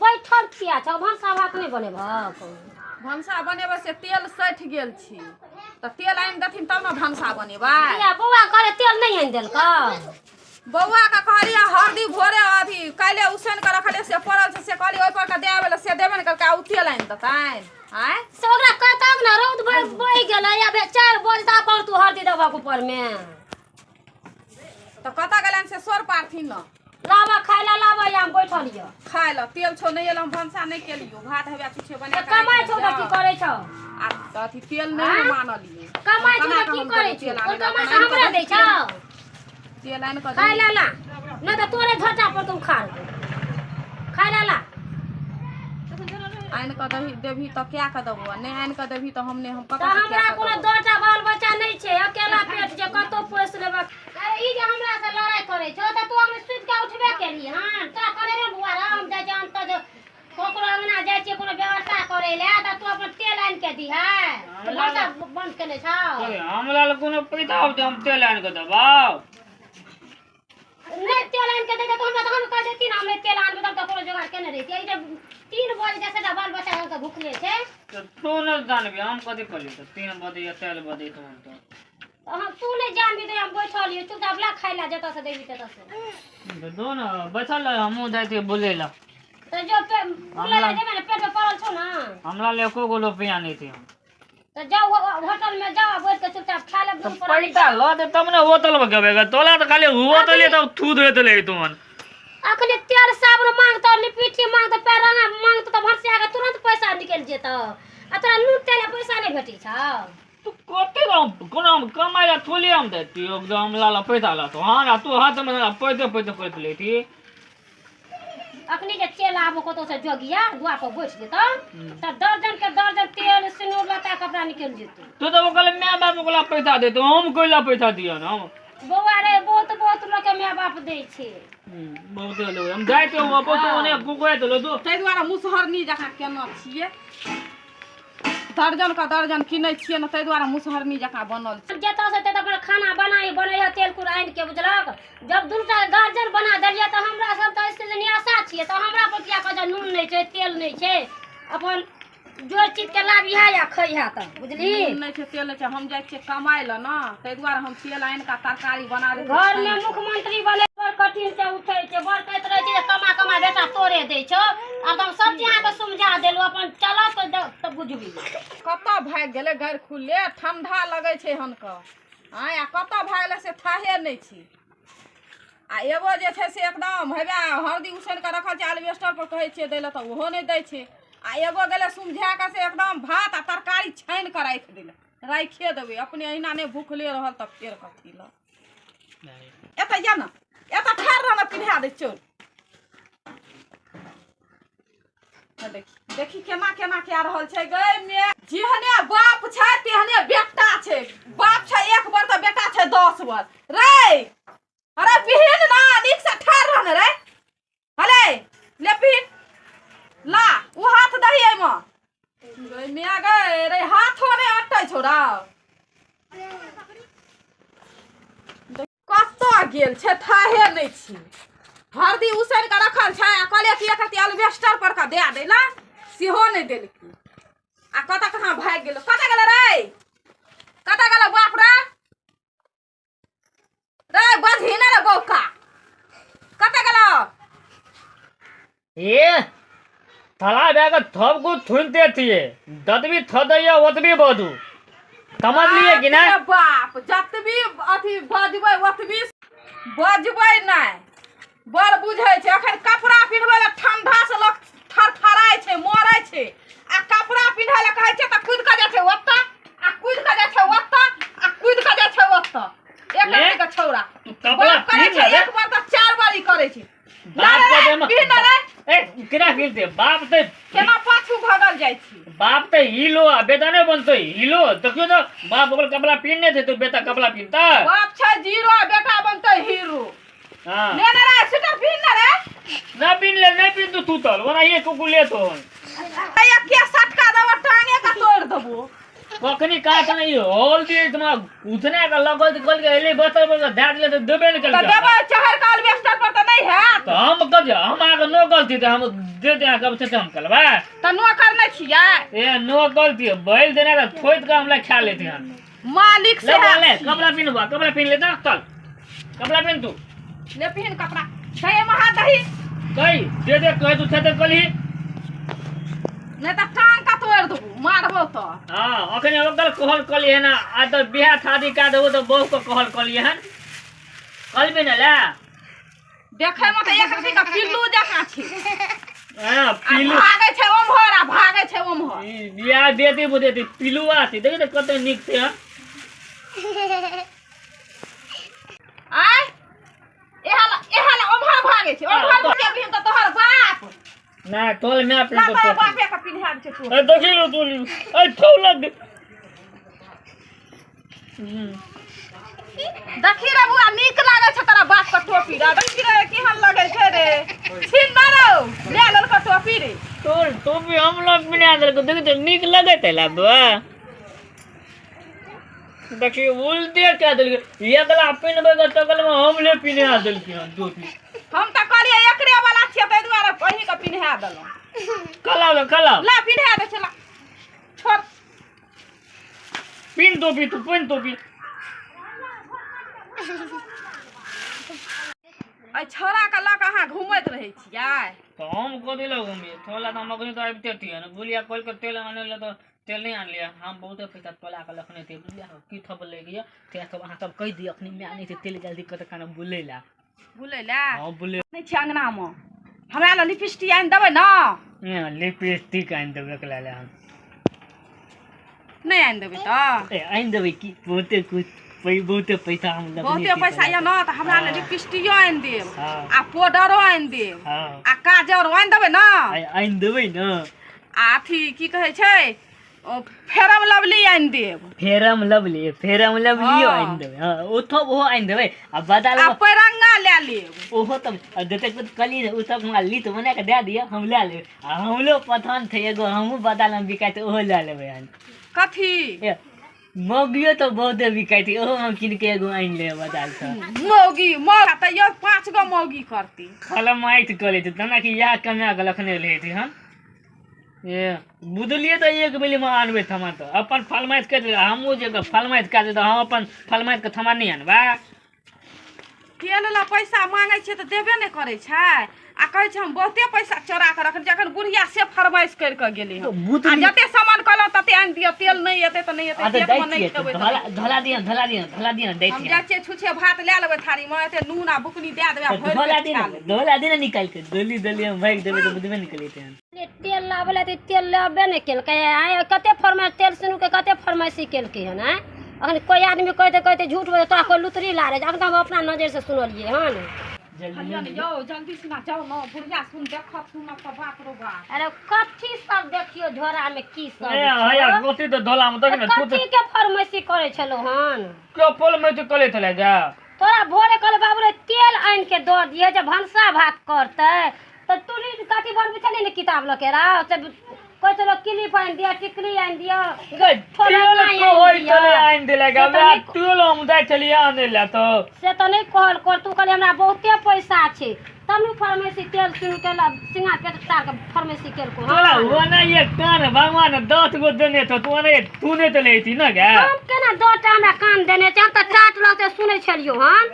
बैठल किया छौ? भनसा भात नहि बनेबहक? भनसा बनेबै से तेल सठि गेल छी, तऽ तेल आनि देथिन तब ने भनसा बनेबै। किया बौआ करे तेल नहि आनि देलकौ? बौआ के कहलियै हरदी भोरे अथी काल्हि उसैन के रखलियै से पड़ल छै, से कहलियै ओहि पर के दे आबै लए, से देबे ने केलकै, आ ओ तेल आनि देतनि आँय? से ओकरा कहतक ने, रौद बहि गेलै, आब 4 बजे तक पर तू हरदी देबहक ऊपरमे। तऽ कतऽ गेलनि से सोर पारथिन ने। लाबऽ खाय लए, लाबऽ, हम बैठल यऽ। खाय लए तेल छौ नहि एल, हम भनसा नहि केलियो, भात हेबे छुछे बना तऽ कमाइ छौ तऽ की करै छौ? आ तऽ अथी तेल नहि हम आनलियै। कमाइ छौ तऽ की करै छौ? ओहि कमाइ से हमरे दै छौ? तेल आनि कऽ खाय लए ला, नहि तऽ तोरे झट्टा पर तऽ उखाड़। खाय लए ला। आनि कऽ दही देबही तऽ कए कऽ देबौ, आ नहि आनि कऽ देबही तऽ हम नहि, हम तऽ कतऽ से हमरा कए कऽ कोनो देबौ? 2टा बाल बच्चा नहि छै, अकेला पेट छै, कतौ पोसि लेबक। अरे ई जे हमरा से लड़ाइ करै छौ तऽ तू हम सुति कऽ उठबे केली हन, तोरा कहने रहियौ बौआ रे, हम जाइ छियै अंत जे ककरो अंगना जाइ छियै कोनो व्यवस्था करै लए तऽ तू अपन तेल आनि कऽ दिहै, तऽ भनसा बंद केने छौ? हमरा लग कोनो पैसा होतै हम तेल आनि कऽ देबौ? नहि तेल आनि कऽ देतै तऽ हमरा तहन कहि देती ने, हम नहि तेल आनबै तब तऽ कोनो जोगाड़ केने रहितियै। ई जे 3 बजे छै से बाल बच्चा के भुखले छै। तऽ तू नहि जानबी हम कथी कहलियै? तऽ 3 बजे या तेल बजे तहन तऽ हम तू नहि जानबी तऽ हम बैठल हियै चुपचाप, ला खाय ला, जतऽ से देबी ततऽ से। तऽ दो ने, बैठल रह, हमहूँ जाइ छियै बोलै लए। तऽ जो बोलै लए जेबै ने, पेट मे पड़ल छौ ने। हमरा लए एको गो रुपैआ नहि छै। हम तऽ जाउ होटल मे जाउ आ बैठ कऽ चुपचाप खा लेब दुनू प्राणी। पैसा लऽ दे तब ने होटल मे गेबै गे। तोला तऽ खाली होटल तब थू दैत रही तुमन। अखनी तेल साबुन मांगतौ, लिपस्टिक मांगतौ, पैर रंगा मांगतौ तऽ भनसिया के तुरंत पैसा निकलि जेतौ, आ तोरा नून तेल पैसा नहि भेटै छौ? तू कते हम कोनो हम कमाइ लए थोड़े हम दैतियौ जे हमरा लग पैसा रहतौ। हँ ने तू हाथ मे पैसे पैसे करैत लेती। अखनी जे चलि आबो कतौ से जोगिया दुआर पर बैठ जेतौ तऽ दर्जन के दर्जन तेल सिनूर लत्ता कपड़ा निकलि जेतौ। तू तऽ ओकर माय बाप ओकरा पैसा देतौ, हम कोइ पैसा दिअ ने हम? बौआ रे, बहुत बहुत लोक के माय बाप दै छै। बहुते लोग हम जाइत हूँ अपन तो ओने कुकुर देलो तू। ताहि दुआरे मुसहरनी जकाँ केना छियै, दर्जन के दर्जन किनै छियै ने, ताहि दुआरे मुसहरनी जकाँ बनल छै। जतऽ से ततऽ अपन खाना बनाई बनैया तेल कुर आनि के, बुझलक? जब दूटा गार्जियन बना देलियै तऽ हमरा सब तऽ एहिसँ निराशा छियै, तऽ हमरा पर किया कहै छै नून नहि छै तेल नहि छै? अपन जोड़ चीज के लाबिहा या खैहा, तऽ बुझली? नून नहि छै तेल नहि छै, हम जाइ छियै कमाइ लए ने, ताहि दुआरे हम तेल आनि कऽ तरकारी बना दै छियै। घर मे मुख्यमंत्री बने बड़ कठिन से उठै छै, बड़ कहैत रहै छै जे कमा कमा बेटा तोरे दै छौ। आब तऽ हम सब चीज अहाँके समझा देलहुँ, अपन चलत तऽ बुझबी। कतऽ भागि गेलै गैर खुलले? ठंडा लगै छै हनकऽ आँय, आ कतऽ भागि गेलै से थाहे नहि छी। आ एगो जे छै से एकदम हेबे हरदी उसैन कऽ रखल छै एल्बेस्टर पर, कहै छियै दै लए तऽ ओहो नहि दै छै। आ एगो गेलै सुमझा कऽ से एकदम भात आ तरकारी छानि कऽ राखि देलै, राखिए देबै अपने अहिना नहि भूखले रहल तऽ फेर कथी लए। एतऽ जा ने, एतऽ ठाढ़ रह ने, पिन्हा दै चल। देखी देखी केना केना कए रहल छै गै मे। जेहने बाप छै तेहने बेटा छै, बाप छै 1 बर तऽ बेटा छै 10 बर। रे अरे पिहिन ना, नीक से ठाढ़ रह ने रे। हले ले पिहिन ला, ओ हाथ दही एहिमे गै मिया गै। रे हाथो नहि अटै छौ रा, कतऽ गेल छै थाहे नहि छी। हरदी उसैन कऽ रखल छै आ कहलियै कि एक रत्ती एल्बेस्टर पर कऽ दए दै लए, सेहो नहि देलकै। आ कतऽ कहाँ भागि गेल? कतऽ गेलै रे? कतऽ गेलै बाप रे? रे बजही ने रे बौका, कतऽ गेलौ? ए थला भए कऽ थब को थुनते थिए, जतबी थदैया ओतबी बजू, समझलिए कि नहि? बाप रे बाप, जतबी अथी बजबै ओतबी बजबै नहि, बड़ बुझै छै। अखन कपड़ा पिन्हबै लए ठंडा से लोक थरथराइ छै, मरै छै, आ कपड़ा पिन्है लए कहै छै तऽ कुदि कऽ जाइ छै ओतऽ, आ कुदि कऽ जाइ छै ओतऽ, आ कुदि कऽ जाइ छै ओतऽ। एक ले। रत्ती के छौड़ा तू कपड़ा बाप करै पिन्ह छै रे। 1 बार तऽ 4 बार ई करै छै। बाप ना रे, के पिन्ह रे। ए केना पिन्हते बाप तऽ? केना पाछू भगल जाइ छी? बाप तऽ हीलो आ बेटा नहि बनतै हीलो। देखियौ तऽ बाप ओकर कपड़ा पिन्हने छै तऽ बेटा कपड़ा पिन्हतै? बाप छै जीरो आ बेटा बनतै हीरो। हाँ। ले ने रे, स्वेटर पिन्ह ने रे। ना पिन्ह ले, नहि पिन्ह तू तल ओना ये कुकुर ले तो। ए के सटका देबो, टांगे के तोड़ि देबो। कखनी का त नहीं होल दिए तुमा उठने का लगल त कल के एले बतल पर दे दिले त देबे न त कल देबै चहर के अलबेस्टर पर त नहीं हैत। त हम कह हम आगे नो गलती त हम दे दे कब से हम कलबा त नौकर नहीं छियै। ए नो गलती बैल देना त थोइत के हमला खा लेते हन मालिक से ले ले कपड़ा पिन बा कपड़ा पिन लेता चल कपड़ा पिन तू ले पिन कपड़ा सही महा दही कई दे दे कह तू छते कली नहीं त टांग का तोड़ देबू मारबो त। हां अखने ओकर कहल कली है ना आ त बियाह शादी का देबो त बहू के कहल कली हन कलबे न ला देखे में त एक रति का पिल्लू जकां छै। हां आ पिल्लू भागै छै ओम्हर आ भागै छै ओम्हर। ई बियाह देती बुदेती पिलुआ छै देखि त कते नीक छै हन। आय एहला एहला ओम्हर भागै छै ओम्हर भागै त तोहर बाप ना तोल में अपने ला तो तोहर बापे के पिन्हा छै तू। ए देखि लो तू ए ठौ लग देखी रे बुआ नीक लागै छै तोरा बाप के टोपी रे। देखी रे केहन लगै छै रे छिन ना रौ ले लेलको टोपी रे। तोर टोपी हम लोग बिना देलको देखि त नीक लगैत है ला बुआ। देखी उल्टे क्या देलके एकला पिनबे के तकल में हम ले पिने आ देलके हन टोपी। हम त कहलियै एकरे वाला छियै तै दुआरे वही के पिन्हा देलौं। कल आउ कल आउ ला पिन्हा दे छै ला छोड़ पिन टोपी तू पिन टोपी। अइ छोरा के लऽ के अहाँ घुमैत रहै छियै तो हम कथी लऽ घुमियै थोड़ा त हम अखनी तो आबिते थियै ने बुलिया खोल के तेल आनै लए तो तेल नहीं आनलियै हम बहुते पैसा तोला के रखने थे बुलिया की थब ले गया ते सब अहाँ सब कहि दिअ अखनी मैं आनै छै तेल जल्दी कत खाना बुलै ला बुलै ला। हां बुलै नहीं छै अंगना में हमरा लए लिपस्टिक आनि देबै ना। ए लिपस्टिक आनि देबै एकला ले हम नहीं आनि देबै त ए आनि देबै की बहुते कुछ बहुते पैसा हम लगने बहुते पैसा यऽ ना त हमरा लए लिपस्टिको आनि देब आ पाउडरो आनि देब आ काजरो आनि देबै ना। आनि देबै ना आ अथी की कहै छै फेरम लवली आनि देब। फेरम लवली फेरम लवलियो आनि देबै। हां ओथो ओहो आनि देबै आ बदल आ पैरंगा ले लेब ओहो त जतेक कली ओ सब हमरा लीत बना के दए दिअ हम ले लेब आ हमरो पठान थे एगो हमहूँ बदल में बिकाइत ओहो ले लेबै हन। कथी मौगियो तो बहुते बिकाइत ओहो हम किन के एगो आनि लेब बदल से। मौगी मौगा त यो 5 गो मौगी करती खलमाइत करै छै तना कि इएह कमा के रखने रहै हन। ए बुझलियै त एक बेली में आनबै थमा त अपन फलमाइत करि देबै हमहूँ जे फलमाइत कए देबै त हम अपन फलमाइत के थमा नहीं आनबै। तेल ला पैसा मांगै छियै त देबे नहि करै छै आ कहै छै हम बहुते पैसा चोरा के रखने छियै। अखन बुढ़िया से फरमाइश करि के गेलै हन आ जते सामान कहलहुँ तते आनि दिअ तेल नहि एतै त नहि एतै पेटमे नहि खेबै त धला दिअ धला दिअ धला दिअ दै हम जाइ छियै छुछे भात लए लेबै थारीमे एते नून आ बुकनी दए देबै आ भरि धोला दिअ धोला दिअ निकालि के दली दली हम भागि देबै त बुझबे नहि करितै हन। तेल लाबै लए तऽ तेल लेबे नहि केलकै आइ कते फरमाइश तेल सुनू के कते फरमाइशी केलकै हन। आँय अखन कोइ आदमी कहते कहते झूठ बोलते तोरा कोइ लुतरी लारे अखन तऽ हम अपना नजर से सुनलियै हन। यौ जल्दी सुना जाउ न बुढ़िया सुन देखत सुनत त बाप रो बाप। अरे कथी सब देखियो झोरा में की सब ए हैया कथी त धोला में देख न कथी के फरमाइशी करै छलो हन। के फरमाइशी करै छलै जा तोरा भोरे कहले बाबू रे तेल आनि के दऽ दिहे जे भनसा भात करतै त तू कथी बनबै छली ने किताब लऽ के राव से कहै छलो क्लिप आनि दिअ टिकली आनि दिअ तेल आनि देलक तेल हम दै छलियै आनै लए त से त नहि कहल कर तू कहली हमरा बहुते पैसा छै तब ने फार्मेसी तेल सुन के सिंगा पेट तार के फार्मेसी केलको। तोरा ओना एक कान भगवान 10 गो देने छौ तू ओना तू नहि त लेती न गे। हम केना 2 टा हमरा कान देने छै हम त टाट लग से सुनै छलियो हन।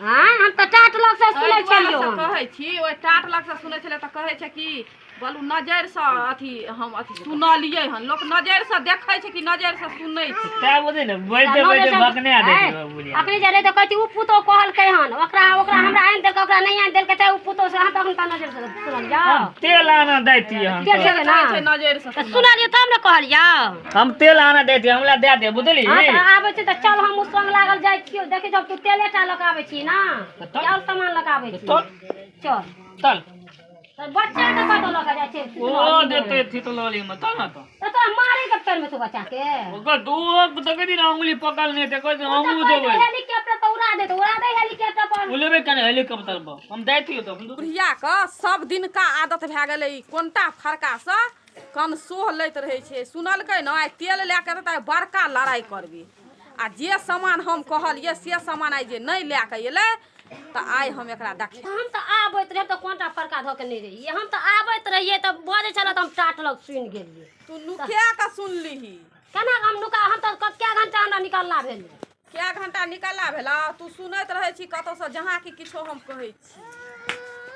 हां हम त टाट लग से सुनै छलियो हन। कहै छी ओइ टाट लग से सुनै छलै त कहै छै कि बोलू नजर से अथी हम अथी सुनलियै हन। लोक नजर से देखै छै कि नजर से सुनै छै तै बुझै ने बैठे बैठे बकने आ दै छै बुलिया। अखनी जे रहै त कहै ओ पुतोह कहलकै हन ओकरा ओकरा हमरा आनि देलकै ओकरा नहि आनि देलकै त ओ पुतोह से हम त अखन नजर से सुनलियै तेल आना दैती हम तेल छै ना नजर से सुनलियै तब ने कहलियै हम तेल आना दैती हमरा दए दे बुझली। हां त आबै छै त चल हम संग लागल जाइ छियौ देखै जब तू तेले टा लऽ के आबै छी ना और सामान लऽ के आबै छी चल चल बच्चा के कतऽ लऽ के जाइ छै ओ देते थी तो लली में चल ना तो तोरा मारे के पैर में तू बच्चा के ओकर दू देखै दी अंगुली पकड़ ने ते कहै हमहूँ देबै हेलीकॉप्टर पर उड़ा दे उड़ा दे हेलीकॉप्टर पर उ लेबै कने हेलीकॉप्टर पर हम दैतियो तो बुढ़िया के सब दिन का आदत भए गेलै कोनटा फरका से कनसोह लैत रहै छै। सुनलकै ने आइ तेल लए कऽ तऽ आइ बड़का लड़ाइ करबै। आ जे सामान हम कहलियै से सामान आइ जे नहि लए कऽ एलै तऽ आइ हम एकरा देख। हम तऽ आबैत रहियै तऽ कोनटा फरका धऽ के नहि रहियै। हम तऽ आबैत रहियै तऽ बजै छलै तऽ हम टाट लग सुनि गेलियै। तू नुकिया कऽ सुनलिही केना हम नुका? हम तऽ कए घंटा हमरा निकलला भेलै। कए घंटा निकलला भेला? तू सुनैत रहै छी कतौसँ जहाँ कि किछो हम कहै छी।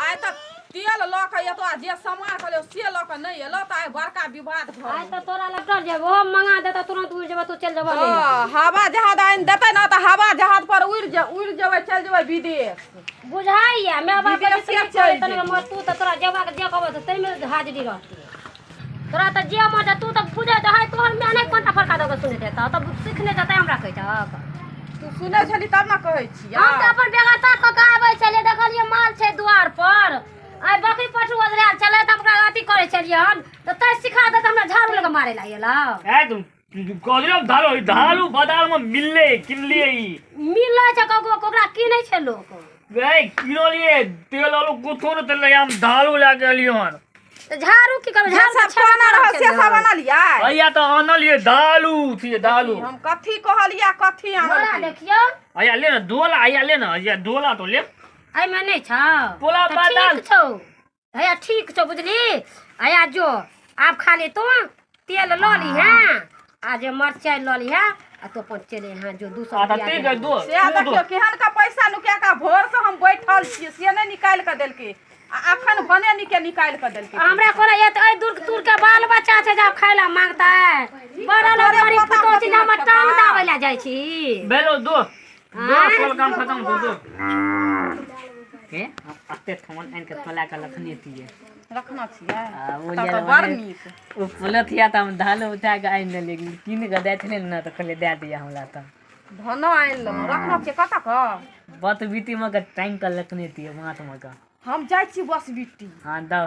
आइ तऽ तेल लऽ कऽ एतौ आ जे सामान कहलियौ से लऽ कऽ नहि एलौ तऽ आइ बड़का विवाद भऽ आइ तऽ तोरा लपटल जेबो, ओहो मंगा देतौ तुरंत उड़ि जेबो, तू चलि जेबो। हवा जहाज आनि देतै ने तऽ हवा जहाज पर उड़ि जेबै, चलि जेबै विदेश। बुझाइया my बाप के तू तऽ तोरा जेबाक जे कहबो तऽ ताहिमे हाजिरी रहतै। तोरा तऽ जे मन तू तऽ बुझै है तोहर my नहि कोनटा फरका दऽ कऽ सुनैत हेतौ तऽ सीखने जेतै हमरा कहै छहक। तू सुनै छली तब ने कहै छी। हम तऽ अपन बेगरता कऽ कऽ आबै छलियै, देखलियै माल छै दुआर पर, आइ बकरी पठू ओझरायल छलै तऽ ओकरा अथी करै छलियै हन तऽ तै सिखा देत हमरा झाड़ू लऽ कऽ मारै लागि गेलौ। कहलियौ धालो धालू बाजार में मिलले किनलिए ई मिलै छै ककरो ओकरा किनै छै लोक। गए किनलिए तेल आलू कुछो न तेल हम धालू लए के एलियै हन। तऽ झाड़ू की करबै? जे सब कहने रहौ से सब अनलियै? भैया तऽ अनलियै दालू छियै दालू। हम कथी कहलियै कथी आनलियै देखियौ। भैया ले ने डोला, भैया ले ने, भैया डोला तो ले। एहिमे नहि छौ पोला बादाम ठीक छौ भैया, ठीक छौ बुझली। भैया जो आब खाली तू तेल लऽ लीहें आ जे मरचाइ लऽ लीहें आ तू अपन चलि अइहें जो 200 रुपया। से देखियौ केहन का पैसा नुकिया का भोर से हम बैठल छियै से नहि निकालि कऽ देलकै आ अखन भने निके निकालि कऽ देलकै। हमरा कोना एत एहि दूर दूर के बाल बच्चा छै जब खाय ला मांगतै बड़ल बड़ी पुतोह छै हमर टांग दाबै ला जाइ छी। बेलो दो दो सोल काम खत्म कर दो। के अते थमन आनि के तोला के लखने तिए रखना छियै आ ओ तऽ बड़ नीक। ओ बोलत या त हम धालो उठा के आनि लेलियै, कीन के दै छलै ने तऽ कहलियै दए दिअ हमरा। तऽ धनो आनि लेलहुँ, रखना छियै कतऽ के? बतबीती मे के टांगि के लखने तिए माथ मे के। हम जाइ छी बस बिट्टी। हाँ दऽ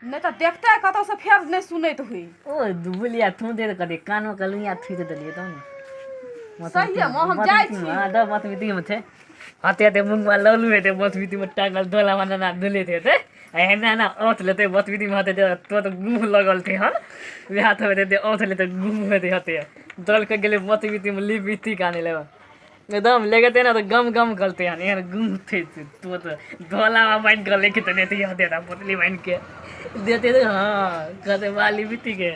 नहि तऽ देखतै कतौसँ फेर नहि सुनैत हुई। ओ दुबलिया थू दे कथी कान मे कलुइया थूकि देलियै तब ने। सही है, हम जाइ छी। हाँ दऽ बतबीती मे छै हाथे हाथे मुंगवा लौलू हेतै बतबीती मे टांगल डोला मे ना डोलैत हेतै एना एना औत लेतै बतबीती मे हेतै तो तऽ गुह लगल छै हन वएह तऽ हेतै औत लेतै गुह हेतै हेतै दल के गेलै बतबीती मे लिपस्टिक आनै लए एकदम लेगते ना तऽ गम गम करते हन एहन गुह थे तो तऽ डोला मे बान्हि कऽ लेके तऽ देते हेतै बोतली बान्हि के देते। हाँ कहते वाली लिपस्टिक के।